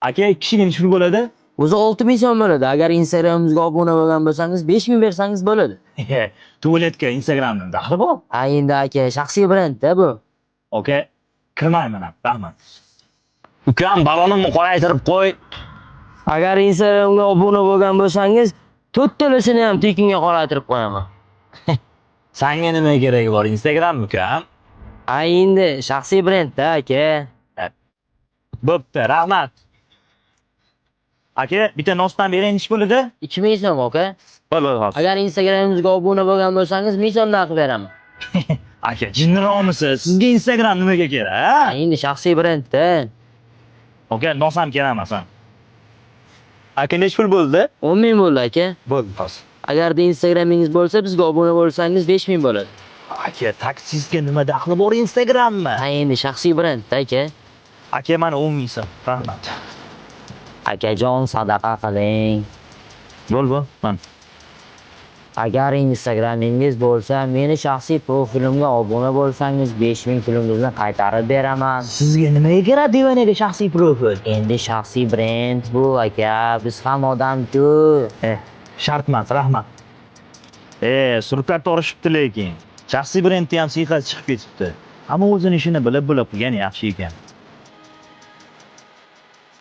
Aka, kishiga nechi pul bo'ladi? O'zi 6000 so'm bo'ladi. Agar Instagramimizga obuna bo'lgan bo'lsangiz, 5000 bersangiz bo'ladi. Tualetga Instagramdan daxli bor. Ha, endi aka, shaxsiy brend-da bu. Aka, kirmayman ham, rahmat. Ukam, balonimni qoraytirib qo'y. Agar Instagramga obuna bo'lgan bo'lsangiz, to'rttalasini ham tekinga qoraytirib qo'yaman. Sanga nima keragi bor Instagram, ukam? Ha, endi shaxsiy brend-da aka. Bo'pti, rahmat. Aka, bitta nosdan bering, nechi bo'ladi? 2000 so'm aka. Bo'l, bo'l, hozir. Agar Instagramimizga obuna bo'lgan bo'lsangiz, 1000 so'mdan qilib beraman. Aka, jinniroqmisiz? Sizga Instagram nimaga kerak, Ha, ha? endi shaxsiy brend-da. Aka, nos ham kerak emas, ha. Aka, nechi pul bo'ldi? 10 ming bo'ldi aka. Bo'ldi, hozir. Agarda Instagramingiz bo'lsa, bizga obuna bo'lsangiz 5000 bo'ladi. Aka, taksistga nima daxli bor Instagrammi? Ha, endi shaxsiy brend aka. Aka, mana 10 ming so'm. Rahmat. Akajon, sadaqa qiling. Bo'l, bo'l, mana. Agar Instagramingiz bo'lsa, meni shaxsiy profilimga obuna bo'lsangiz 5000 pulingizni qaytarib beraman. Sizga nimaga kerak devonaga shaxsiy profil? Endi shaxsiy brend bu aka, biz ham odam-ku. Eh, shart emas, rahmat. Surklar torishibdi lekin. Shaxsiy brendni ham siyqasi chiqib ketibdi. Ammo o'zini ishini bilib-bilib qilgan yaxshi ekan.